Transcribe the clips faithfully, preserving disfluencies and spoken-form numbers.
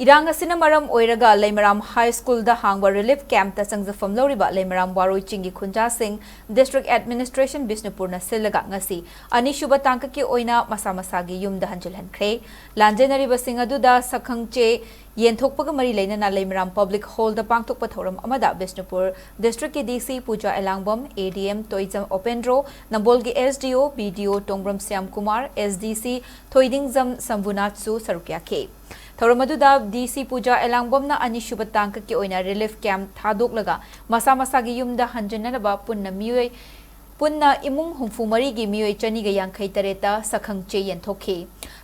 ꯏꯔꯥꯡ ꯑꯁꯤꯅ ꯃꯔꯝ ꯑꯣꯏꯔꯒ ꯂꯩꯃꯔꯥꯝ ꯍꯥꯏ ꯁ꯭ꯀꯨꯜꯗ ꯍꯥꯡꯕ ꯔꯤꯂꯤꯐ ꯀꯦꯝꯞꯇ ꯆꯪꯖꯐꯝ ꯂꯧꯔꯤꯕ ꯂꯩꯃꯔꯥꯝ ꯋꯥꯔꯣꯏ ꯆꯤꯡꯒꯤ ꯈꯨꯟꯖꯥꯁꯤꯡ ꯗꯤꯁꯇ꯭ꯔꯤꯛ ꯑꯦꯗꯃꯤꯅꯤꯁꯇ꯭ꯔꯦꯁꯟ ꯕꯤꯁꯅꯨꯄꯨꯔꯅ ꯁꯤꯜꯂꯒ ꯉꯁꯤ ꯑꯅꯤꯁꯨꯕ ꯇꯥꯡꯀꯛꯀꯤ ꯑꯣꯏꯅ ꯃꯁꯥ ꯃꯁꯥꯒꯤ ꯌꯨꯝꯗ ꯍꯟꯖꯤꯜꯍꯟꯈ꯭ꯔꯦ꯫ ꯂꯥꯟꯖꯦꯟꯅꯔꯤꯕꯁꯤꯡ ꯑꯗꯨꯗ ꯁꯛꯈꯪ ꯆꯦ ꯌꯦꯟꯊꯣꯛꯄꯒ ꯃꯔꯤ ꯂꯩꯅꯅ ꯂꯩꯃꯔꯥꯝ ꯄꯕ꯭ꯂꯤꯛ ꯍꯣꯜꯗ ꯄꯥꯡꯊꯣꯛꯄ ꯊꯧꯔꯝ ꯑꯃꯗ ꯕꯤꯁꯅꯨꯄꯨꯔ ꯗꯤꯁꯇ꯭ꯔꯤꯛꯀꯤ ꯗꯤ ꯁꯤ ꯄꯨꯖꯥ ꯑꯦꯂꯥꯡꯕꯝ, ꯑꯦ D M Toijam ꯑꯣꯄꯦꯟꯗ꯭ꯔꯣ, ꯅꯝꯕꯣꯜꯒꯤ S D ꯑꯣ, ꯕꯤ ꯗꯤ ꯑꯣ ꯇꯣꯡꯕ꯭ꯔꯝ ꯁ꯭ꯌꯥꯝ ꯀꯨꯃꯥꯔ, ꯑꯦꯁ ꯗꯤ ꯁꯤ ꯊꯣꯏꯗꯤꯡꯖꯝ ꯁꯝꯕꯨꯅꯥꯊꯁꯨ ꯁꯔꯨꯛ ꯌꯥꯈꯤ꯫ ꯊꯧꯔꯝ ꯑꯗꯨꯗ ꯗꯤ ꯁꯤ ꯄꯨꯖꯥ ꯑꯦꯂꯥꯡꯕꯝꯅ ꯑꯅꯤꯁꯨꯕ ꯇꯥꯡꯀꯛꯀꯤ ꯑꯣꯏꯅ ꯔꯤꯂꯤꯐ ꯀꯦꯝꯞ ꯊꯥꯗꯣꯛꯂꯒ ꯃꯁꯥ ꯃꯁꯥꯒꯤ ꯌꯨꯝꯗ ꯍꯟꯖꯤꯟꯅꯅꯕ ꯄꯨꯟꯅ ꯃꯤꯑꯣꯏ, ꯄꯨꯟꯅ ꯏꯃꯨꯡ ꯍꯨꯝꯐꯨ ꯃꯔꯤꯒꯤ ꯃꯤꯑꯣꯏ ꯆꯅꯤꯒ ꯌꯥꯡꯈꯩ ꯇꯔꯦꯠꯇ ꯁꯛꯈꯪ ꯆꯦ ꯌꯦꯟꯊꯣꯛꯈꯤ꯫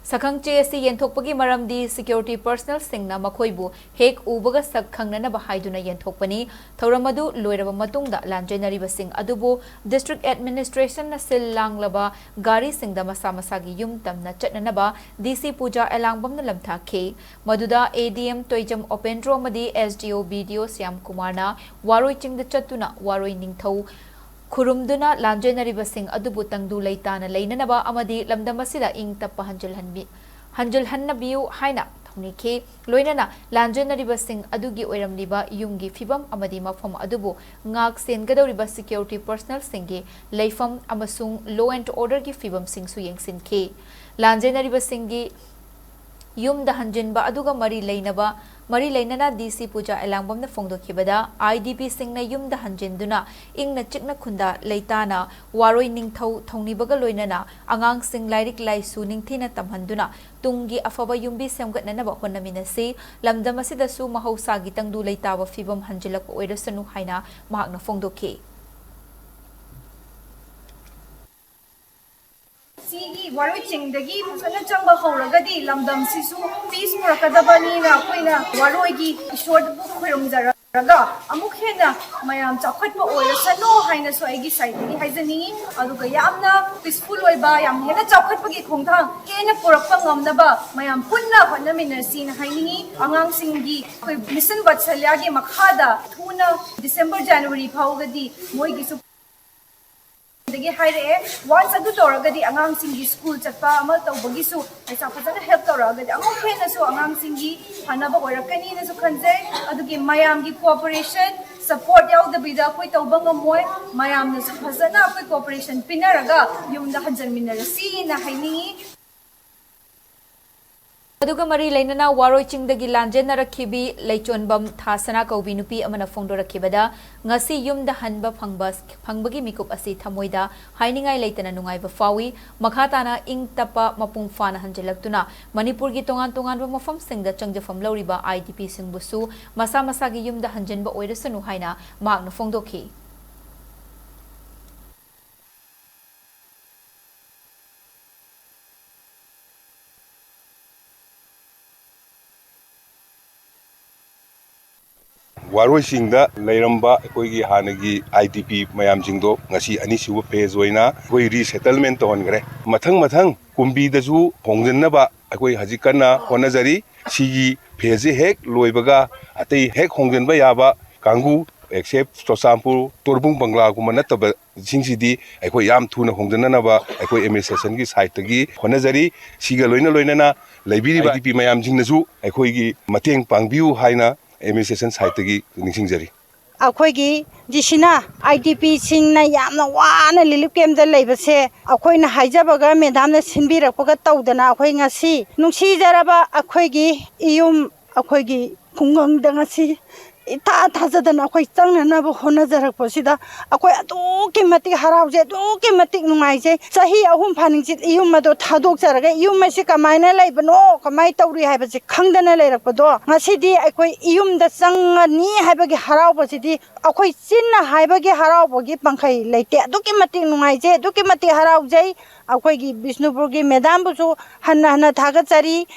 ꯁꯛꯈꯪ ꯆꯦ ꯑꯁꯤ ꯌꯦꯟꯊꯣꯛꯄꯒꯤ ꯃꯔꯝꯗꯤ ꯁꯦꯀ꯭ꯌꯨꯔꯤꯇꯤ ꯄꯔꯁꯅꯦꯜꯁꯤꯡꯅ ꯃꯈꯣꯏꯕꯨ ꯍꯦꯛ ꯎꯕꯒ ꯁꯛ ꯈꯪꯅꯅꯕ ꯍꯥꯏꯗꯨꯅ ꯌꯦꯟꯊꯣꯛꯄꯅꯤ꯫ ꯊꯧꯔꯝ ꯑꯗꯨ ꯂꯣꯏꯔꯕ ꯃꯇꯨꯡꯗ ꯂꯥꯟꯖꯦꯟꯅꯔꯤꯕꯁꯤꯡ ꯑꯗꯨꯕꯨ ꯗꯤꯁꯇ꯭ꯔꯤꯛ ꯑꯦꯗꯃꯤꯅꯤꯁꯇ꯭ꯔꯦꯁꯟꯅ ꯁꯤꯜ ꯂꯥꯡꯂꯕ ꯒꯥꯔꯤꯁꯤꯡꯗ ꯃꯁꯥ ꯃꯁꯥꯒꯤ ꯌꯨꯝ ꯇꯝꯅ ꯆꯠꯅꯅꯕ ꯗꯤ ꯁꯤ ꯄꯨꯖꯥ ꯑꯦꯂꯥꯡꯕꯝꯅ ꯂꯝꯊꯥꯈꯤ꯫ ꯃꯗꯨꯗ ꯑꯦ ꯗꯤ ꯑꯦꯝ ꯇꯣꯏꯖꯝ ꯑꯣꯄꯦꯟꯗ꯭ꯔꯣ ꯑꯃꯗꯤ ꯑꯦꯁ ꯗꯤ ꯑꯣ ꯕꯤ ꯗꯤ ꯑꯣ ꯁ꯭ꯌꯥꯝ ꯀꯨꯃꯥꯔꯅ ꯋꯥꯔꯣꯏ ꯆꯤꯡꯗ ꯆꯠꯇꯨꯅ ꯋꯥꯔꯣꯏ ꯅꯤꯡꯊꯧ ꯈꯨꯔꯨꯝꯗꯨꯅ ꯂꯥꯟꯖꯦꯟꯅꯔꯤꯕꯁꯤꯡ ꯑꯗꯨꯕꯨ ꯇꯪꯗꯨ ꯂꯩꯇꯥꯅ ꯂꯩꯅꯅꯕ ꯑꯃꯗꯤ ꯂꯝꯗꯝ ꯑꯁꯤꯗ ꯏꯪ ꯇꯞꯄ ꯍꯟꯖꯤꯜꯍꯟꯕꯤ-, ꯍꯟꯖꯤꯜꯍꯟꯅꯕꯤꯌꯨ ꯍꯥꯏꯅ ꯊꯧꯅꯤꯈꯤ꯫ ꯂꯣꯏꯅꯅ ꯂꯥꯟꯖꯦꯟꯅꯔꯤꯕꯁꯤꯡ ꯑꯗꯨꯒꯤ ꯑꯣꯏꯔꯝꯂꯤꯕ ꯌꯨꯝꯒꯤ ꯐꯤꯕꯝ ꯑꯃꯗꯤ ꯃꯐꯝ ꯑꯗꯨꯕꯨ ꯉꯥꯛ ꯁꯦꯟꯒꯗꯧꯔꯤꯕ ꯁꯦꯀ꯭ꯌꯨꯔꯤꯇꯤ ꯄꯔꯁꯅꯦꯜꯁꯤꯡꯒꯤ ꯂꯩꯐꯝ ꯑꯃꯁꯨꯡ ꯂꯣ ꯑꯦꯟ ꯑꯣꯔꯗꯔꯒꯤ ꯐꯤꯕꯝꯁꯤꯡꯁꯨ ꯌꯦꯡꯁꯤꯟꯈꯤ꯫ ꯂꯥꯟꯖꯦꯟꯅꯔꯤꯕꯁꯤꯡꯒꯤ ꯌꯨꯝꯗ ꯍꯟꯖꯤꯟꯕ ꯑꯗꯨꯒ ꯃꯔꯤ ꯂꯩꯅꯕ, ꯃꯔꯤ ꯂꯩꯅꯅ ꯗꯤ ꯁꯤ ꯄꯨꯖꯥ ꯑꯦꯂꯥꯡꯕꯝꯅ ꯐꯣꯡꯗꯣꯛꯈꯤꯕꯗ, ꯑꯥꯏ ꯗꯤ ꯄꯤꯁꯤꯡꯅ ꯌꯨꯝꯗ ꯍꯟꯖꯤꯟꯗꯨꯅ ꯏꯪꯅ ꯆꯤꯛꯅ ꯈꯨꯟꯗꯥ ꯂꯩꯇꯥꯅ ꯋꯥꯔꯣꯏ ꯅꯤꯡꯊꯧ ꯊꯧꯅꯤꯕꯒ ꯂꯣꯏꯅꯅ ꯑꯉꯥꯡꯁꯤꯡ ꯂꯥꯏꯔꯤꯛ ꯂꯥꯏꯁꯨ ꯅꯤꯡꯊꯤꯅ ꯇꯝꯍꯟꯗꯨꯅ ꯇꯨꯡꯒꯤ ꯑꯐꯕ ꯌꯨꯝꯕꯤ ꯁꯦꯝꯒꯠꯅꯅꯕ ꯍꯣꯠꯅꯃꯤꯟꯅꯁꯤ꯫ ꯂꯝꯗꯝ ꯑꯁꯤꯗꯁꯨ ꯃꯍꯧꯁꯥꯒꯤ ꯇꯪꯗꯨ ꯂꯩꯇꯥꯕ ꯐꯤꯕꯝ ꯍꯟꯖꯤꯜꯂꯛꯄ ꯑꯣꯏꯔꯁꯅꯨ ꯍꯥꯏꯅ ꯃꯍꯥꯛꯅ ꯐꯣꯡꯗꯣꯛꯈꯤ꯫ ꯁꯤꯒꯤ ꯋꯥꯔꯣꯏ ꯆꯤꯡꯗꯒꯤ ꯐꯖꯅ ꯆꯪꯕ ꯍꯧꯔꯒꯗꯤ ꯂꯝꯗꯝꯁꯤꯁꯨ ꯄꯤꯁ ꯄꯨꯔꯛꯀꯗꯕꯅꯤꯅ ꯑꯩꯈꯣꯏꯅ ꯋꯥꯔꯣꯏꯒꯤ ꯏꯁꯣꯔꯕꯨ ꯈꯣꯏꯔꯨꯝꯖꯔꯒ ꯑꯃꯨꯛ ꯍꯦꯟꯅ ꯃꯌꯥꯝ ꯆꯥꯎꯈꯠꯄ ꯑꯣꯏꯔꯁꯅꯨ ꯍꯥꯏꯅꯁꯨ ꯑꯩꯒꯤ ꯁꯥꯏꯠꯇꯒꯤ ꯍꯥꯏꯖꯅꯤꯡꯉꯤ꯫ ꯑꯗꯨꯒ ꯌꯥꯝꯅ ꯄꯤꯁꯐꯨꯜ ꯑꯣꯏꯕ, ꯌꯥꯝ ꯍꯦꯟꯅ ꯆꯥꯎꯈꯠꯄꯒꯤ ꯈꯣꯡꯊꯥꯡ ꯍꯦꯟꯅ ꯄꯨꯔꯛꯄ ꯉꯝꯅꯕ ꯃꯌꯥꯝ ꯄꯨꯟꯅ ꯍꯣꯠꯅꯃꯤꯟꯅꯁꯤꯅ ꯍꯥꯏꯅꯤꯡꯉꯤ꯫ ꯑꯉꯥꯡꯁꯤꯡꯒꯤ ꯑꯩꯈꯣꯏ ꯃꯤꯁꯟ ꯋꯠꯁꯂ꯭ꯌꯥꯒꯤ ꯃꯈꯥꯗ ꯊꯨꯅ ꯗꯤꯁꯦꯝꯕꯔ ꯖꯅꯋꯥꯔꯤ ꯐꯥꯎꯕꯗꯤ ꯃꯣꯏꯒꯤꯁꯨ ꯑꯗꯒꯤ ꯍꯥꯏꯔꯛꯑꯦ, ꯋꯥꯟꯁ ꯑꯗꯨ ꯇꯧꯔꯒꯗꯤ ꯑꯉꯥꯡꯁꯤꯡꯒꯤ ꯁ꯭ꯀꯨꯜ ꯆꯠꯄ ꯑꯃ ꯇꯧꯕꯒꯤꯁꯨ ꯄꯩꯁꯥ ꯐꯖꯅ ꯍꯦꯜꯞ ꯇꯧꯔꯛꯑꯒꯗꯤ ꯑꯃꯨꯛ ꯍꯦꯟꯅꯁꯨ ꯑꯉꯥꯡꯁꯤꯡꯒꯤ ꯐꯅꯕ ꯑꯣꯏꯔꯛꯀꯅꯤꯅꯁꯨ ꯈꯟꯖꯩ꯫ ꯑꯗꯨꯒꯤ ꯃꯌꯥꯝꯒꯤ ꯀꯣꯑꯣꯄꯔꯦꯁꯟ, ꯁꯄꯣꯔꯠ ꯌꯥꯎꯗꯕꯤꯗ ꯑꯩꯈꯣꯏ ꯇꯧꯕ ꯉꯝꯃꯣꯏ꯫ ꯃꯌꯥꯝꯅꯁꯨ ꯐꯖꯅ ꯑꯩꯈꯣꯏ ꯀꯣꯑꯣꯄꯔꯦꯁꯟ ꯄꯤꯅꯔꯒ ꯌꯨꯝꯗ ꯍꯟꯖꯟꯃꯤꯟꯅꯔꯁꯤꯅ ꯍꯥꯏꯅꯤꯡꯉꯤ꯫ ꯑꯗꯨꯒ ꯃꯔꯤ ꯂꯩꯅꯅ ꯋꯥꯔꯣꯏ ꯆꯤꯡꯗꯒꯤ ꯂꯥꯟꯖꯦꯟꯅꯔꯛꯈꯤꯕꯤ ꯂꯩꯆꯣꯟꯕꯝ ꯊꯥꯁꯅꯥ ꯀꯧꯕꯤ ꯅꯨꯄꯤ ꯑꯃꯅ ꯐꯣꯡꯗꯣꯔꯛꯈꯤꯕꯗ, ꯉꯁꯤ ꯌꯨꯝꯗ ꯍꯟꯕ ꯐꯪꯕ, ꯐꯪꯕꯒꯤ ꯃꯤꯀꯨꯞ ꯑꯁꯤ ꯊꯃꯣꯏꯗ ꯍꯥꯏꯅꯤꯡꯉꯥꯏ ꯂꯩꯇꯅ ꯅꯨꯡꯉꯥꯏꯕ ꯐꯥꯎꯏ꯫ ꯃꯈꯥ ꯇꯥꯅ ꯏꯪ ꯇꯞꯄ ꯃꯄꯨꯡ ꯐꯥꯅ ꯍꯟꯖꯤꯜꯂꯛꯇꯨꯅ ꯃꯅꯤꯄꯨꯔꯒꯤ ꯇꯣꯉꯥꯟ ꯇꯣꯉꯥꯟꯕ ꯃꯐꯝꯁꯤꯡꯗ ꯆꯪꯖꯐꯝ ꯂꯧꯔꯤꯕ IDPꯁꯤꯡꯕꯨꯁꯨ ꯃꯁꯥ ꯃꯁꯥꯒꯤ ꯌꯨꯝꯗ ꯍꯟꯖꯤꯟꯕ ꯑꯣꯏꯔꯁꯅꯨ ꯍꯥꯏꯅ ꯃꯍꯥꯛꯅ ꯐꯣꯡꯗꯣꯛꯈꯤ꯫ ꯋꯥꯔꯣꯏꯁꯤꯡꯗ ꯂꯩꯔꯝꯕ ꯑꯩꯈꯣꯏꯒꯤ ꯍꯥꯟꯅꯒꯤ IDP ꯃꯌꯥꯝꯁꯤꯡꯗꯣ ꯉꯁꯤ ꯑꯅꯤꯁꯨꯕ ꯐꯦꯖ ꯑꯣꯏꯅ ꯑꯩꯈꯣꯏ ꯔꯤꯁꯦꯇꯜꯃꯦꯟ ꯇꯧꯍꯟꯈ꯭ꯔꯦ꯫ ꯃꯊꯪ ꯃꯊꯪ ꯀꯨꯝꯕꯤꯗꯁꯨ ꯍꯣꯡꯖꯟꯅꯕ ꯑꯩꯈꯣꯏ ꯍꯧꯖꯤꯛ ꯀꯟꯅ ꯍꯣꯠꯅꯖꯔꯤ꯫ ꯁꯤꯒꯤ ꯐꯦꯖꯁꯤ ꯍꯦꯛ ꯂꯣꯏꯕꯒ ꯑꯇꯩ ꯍꯦꯛ ꯍꯣꯡꯖꯤꯟꯕ ꯌꯥꯕ ꯀꯥꯡꯕꯨ, ꯑꯦꯛꯁꯦꯞ ꯆꯨꯔꯆꯥꯟꯄꯨꯔ, ꯇꯣꯔꯕꯨꯡ ꯕꯪꯒ꯭ꯂꯥꯒꯨꯝꯕ ꯅꯠꯇꯕꯁꯤꯡꯁꯤꯗꯤ ꯑꯩꯈꯣꯏ ꯌꯥꯝ ꯊꯨꯅ ꯍꯣꯡꯖꯤꯟꯅꯅꯕ ꯑꯩꯈꯣꯏ ꯑꯦꯗꯃꯤꯅꯤꯁꯇ꯭ꯔꯦꯁꯟꯒꯤ ꯁꯥꯏꯠꯇꯒꯤ ꯍꯣꯠꯅꯖꯔꯤ꯫ ꯁꯤꯒ ꯂꯣꯏꯅ ꯂꯣꯏꯅꯅ ꯂꯩꯕꯤꯔꯤꯕ IDP ꯃꯌꯥꯝꯁꯤꯡꯅꯁꯨ ꯑꯩꯈꯣꯏꯒꯤ ꯃꯇꯦꯡ ꯄꯥꯡꯕꯤꯌꯨ ꯍꯥꯏꯅ ꯑꯦꯗꯃꯤꯅꯤꯁꯇ꯭ꯔꯦꯁꯟ ꯁꯥꯏꯠꯇꯒꯤ ꯅꯤꯡꯁꯤꯡꯖꯔꯤ꯫ ꯑꯩꯈꯣꯏꯒꯤ ꯖꯤꯁꯤꯅꯥ IDPꯁꯤꯡꯅ ꯌꯥꯝꯅ ꯋꯥꯅ ꯔꯤꯂꯤꯐ ꯀꯦꯝꯞꯇ ꯂꯩꯕꯁꯦ, ꯑꯩꯈꯣꯏꯅ ꯍꯥꯏꯖꯕꯒ ꯃꯦꯗꯥꯝꯅ ꯁꯤꯟꯕꯤꯔꯛꯄꯒ ꯇꯧꯗꯅ ꯑꯩꯈꯣꯏ ꯉꯁꯤ ꯅꯨꯡꯁꯤꯖꯔꯕ ꯑꯩꯈꯣꯏꯒꯤ ꯏꯌꯨꯝ, ꯑꯩꯈꯣꯏꯒꯤ ꯈꯨꯡꯒꯪꯗ ꯉꯁꯤ ꯏꯊꯥ ꯊꯥꯖꯗꯅ ꯑꯩꯈꯣꯏ ꯆꯪꯅꯅꯕ ꯍꯣꯠꯅꯖꯔꯛꯄꯁꯤꯗ ꯑꯩꯈꯣꯏ ꯑꯗꯨꯛꯀꯤ ꯃꯇꯤꯛ ꯍꯔꯥꯎꯖꯩ, ꯑꯗꯨꯛꯀꯤ ꯃꯇꯤꯛ ꯅꯨꯡꯉꯥꯏꯖꯩ꯫ ꯆꯍꯤ ꯑꯍꯨꯝ ꯐꯥꯅꯤꯡꯆꯤꯠ ꯏꯌꯨꯝ ꯑꯗꯣ ꯊꯥꯗꯣꯛꯆꯔꯒ ꯏꯌꯨꯝ ꯑꯁꯤ ꯀꯃꯥꯏꯅ ꯂꯩꯕꯅꯣ, ꯀꯃꯥꯏꯅ ꯇꯧꯔꯤ ꯍꯥꯏꯕꯁꯤ ꯈꯪꯗꯅ ꯂꯩꯔꯛꯄꯗꯣ, ꯉꯁꯤꯗꯤ ꯑꯩꯈꯣꯏ ꯏꯌꯨꯝꯗ ꯆꯪꯉꯅꯤ ꯍꯥꯏꯕꯒꯤ ꯍꯔꯥꯎꯕꯁꯤꯗꯤ ꯑꯩꯈꯣꯏ ꯆꯤꯟꯅ ꯍꯥꯏꯕꯒꯤ ꯍꯔꯥꯎꯕꯒꯤ ꯄꯪꯈꯩ ꯂꯩꯇꯦ꯫ ꯑꯗꯨꯛꯀꯤ ꯃꯇꯤꯛ ꯅꯨꯡꯉꯥꯏꯖꯩ, ꯑꯗꯨꯛꯀꯤ ꯃꯇꯤꯛ ꯍꯔꯥꯎꯖꯩ꯫ ꯑꯩꯈꯣꯏꯒꯤ ꯕꯤꯁꯅꯨꯄꯨꯔꯒꯤ ꯃꯦꯗꯥꯝꯕꯨꯁꯨ ꯍꯟꯅ ꯍꯟꯅ ꯊꯥꯒꯠꯆꯔꯤ꯫